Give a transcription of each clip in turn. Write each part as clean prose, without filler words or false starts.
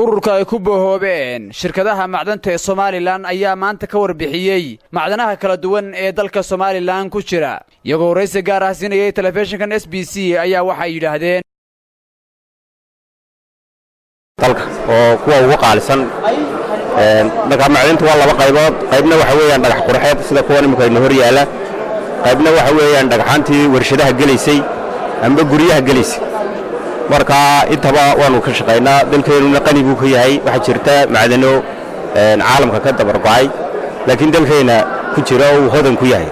Ururka ay ku bohoobeen shirkadaha macdanta ee Somaliland ayaa maanta ka warbixiyey macdanaha kala duwan ee dalka Somaliland ku jira. Iyagoo waraysi gaar ah siinayay telefishinkan SBC ayaa waxay yidhaahdeen: Dalka oo kuwa ugu qaalisan. Marka macdintu waa laba qaybood. Qaybna waxa weeyaan dhagax qurxeed, sida kuwan imika ina hor yaala. Qaybna waxa weeyaan dhagxaantii warshadaha gelaysay amba guryaha gelaysay. Marka intaba waanu ka shaqaynaa. Dalkeennuna qani buu ka yahay. Waxaa jirta macdano caalamka ka dabargo'ay, laakiin dalkeenna ku jira oo uu hodan ku yahay.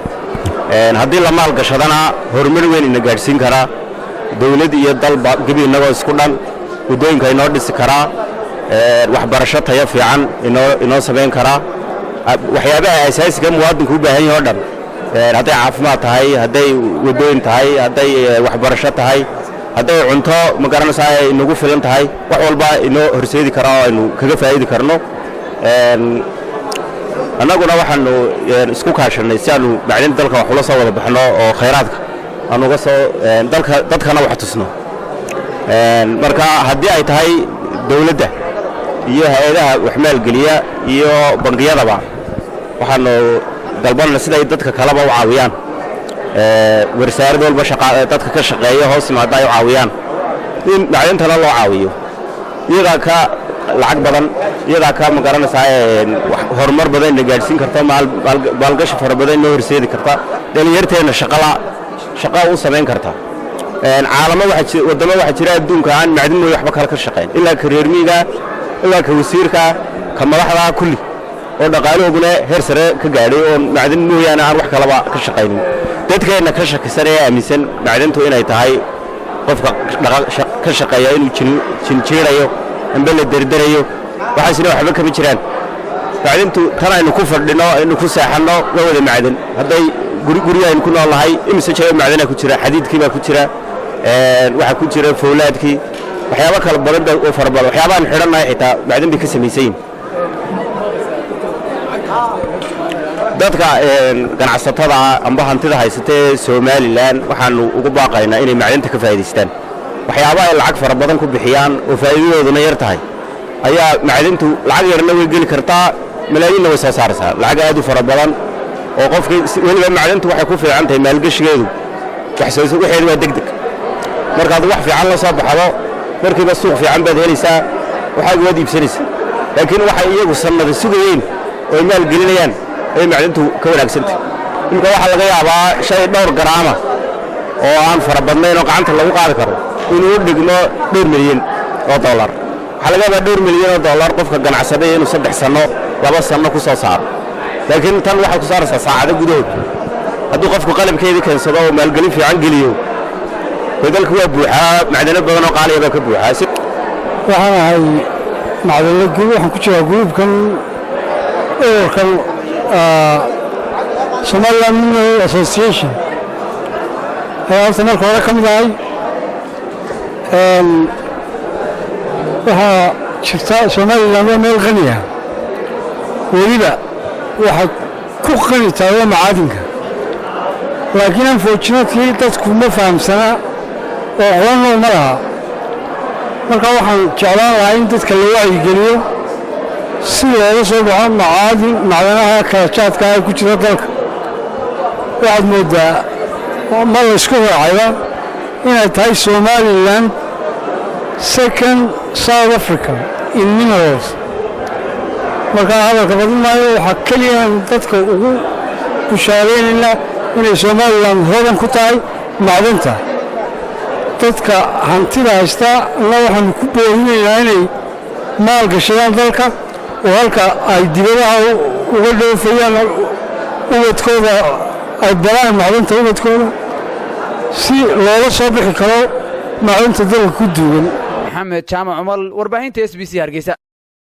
Haddii la maalgashadana, horumar weyn ina gaadhsiin karaa, dawlad iyo dalba gebi innagoo isku dhan. Waddooyinka inoo dhisi karaa, waxbarasho tayo fiican inoo samayn karaa, waxyaabaha asaasiga muwaadinku u baahan yahay o dhan, hadday caafimaad tahay, hadday waddooyin tahay, hadday waxbarasho tahay, hadday cunto, ma garanaysaa, ay inagu filan tahay, wax walba inoo horseedi karaa oo aynu kaga faa'idi karno. Annaguna waxaanu isku kaashannay si aanu macdinta dalka wax ula soo wada baxno oo khayraadka aan uga soo dalka, dadkana wax tusno. Marka haddii ay tahay dawladda iyo hay-adaha wax maalgeliya iyo bangiyadaba, waxaanu dalbanna siday dadka kaleba u caawiyaan, wasaarad walba dadka ka shaqeeya hoos yimaada ay u caawiyaan, in macdintana loo caawiyo. Iyadaa ka lacag badan, iyadaa ka, ma garanaysaa, horumar badan ina gaadhsiin karta, maalgashi fara badan inoo horseedi karta, dhallinyarteenna shaqo u samayn karta. Caalamo waddamo waxaa jira adduunka aan macdin mooye waxba kale ka shaqayn, ilaa ka reer miyiga, ilaa ka wasiirka, ka madaxda, kulli, oo dhaqaalahooguna heer sare ka gaadhay, oo macdin mooyaane aan wax kalaba ka shaqaynin. Dadkeenna ka shakisan ee aaminsan macdintu inay tahay qofka ka shaqeeya inuu jinjiirayo amba la derderayo, waxaasina waxba kama jiraan. Macdintu tan aynu ku fadhino, aynu ku seexanno, waa wada macdan. Hadday guryaha aynu ku nool nahay, imise jago macdanaa ku jira? Xadiidkii baa ku jira, waxaa ku jira fowlaadkii, waxyaabo kala badan ba oo fara badan. Waxyaabahan xidhannahay xitaa macdan bay ka samaysan yihin. Dadka ganacsatada amba hantida haysata ee Somaliland waxaanu ugu baaqaynaa inay macdinta ka faa'idaystaan. Waxyaaba ay lacag fara badan ku bixiyaan oo faa'iidadooduna yar tahay ayaa macdintu lacag yarna way geli kartaa, malaayiinna way soo saaraysaa, lacag aad u fara badan oo qofkii weliba. Macdintu waxay ku fiican tahay maalgeshigeedu, waxeedu waa degdeg. Markaad wax fiican la soo baxdo, markiiba suuq fiican baad helaysaa, waxaad waad iibsanaysaa. Laakiin waxay iyagu sannada sugayeen oo ay maalgelinayaan ayay macdintu ka wanaagsantahay. Imika waxaa laga yaabaa shay dhowr garaama oo aan fara badnayn oo gacanta lagu qaadi karo inuu u dhigmo dhowr milyan oo dollar. Waxaa laga yaabaa dhowr milyan oo dollar qofka ganacsaday inuu 3 sanno, 2 sanno ku soo saaro, laakiin tan waxaad ku saaraysaa saacado gudahood hadduu qofku qalabkeedii keensado oo maalgelin fiican geliyo. Dee dalka waa buuxaa, macdano badan oo qaaliya baa ka buuxaa. Waxaan ahay macdano. Waxaan ku jiraa group-kan, ururkan Somaliland Mineral Association ayaa horta marka hore ka mid ahay. Waxaa jirta Somaliland waa meel qani ah. Weliba waxaa ku qani tahay waa macaadinka, laakiin unfortunately dadku ma fahamsana oo aqoonna uma laha. Marka waxaan jeclaan lahaa in dadka la wacyigeliyo si looga soo baxo macaadin, macdanaha kala jaadka ee ku jira dalka. Waxaad mooddaa ma laysku raacayba inay tahay Somaliland second South Africa in minerals. Markaa hadalka badin maayo. Waxaa keliya dadka ugu bushaaraynaynaa inay Somaliland hodan ku tahay macdanta. Dadka hantida haysta na waxaanu ku boorinaynaa inay maal gashadaan dalka, oo halka ay dibadaha uga dhoofayaan ubadkooda ay baraan macdanta ubadkooda, si loola soo bixi karo macdanta dalka ku duugan. Maxamed Jaamac Cumal, warbaahinta SBC, Hargeysa.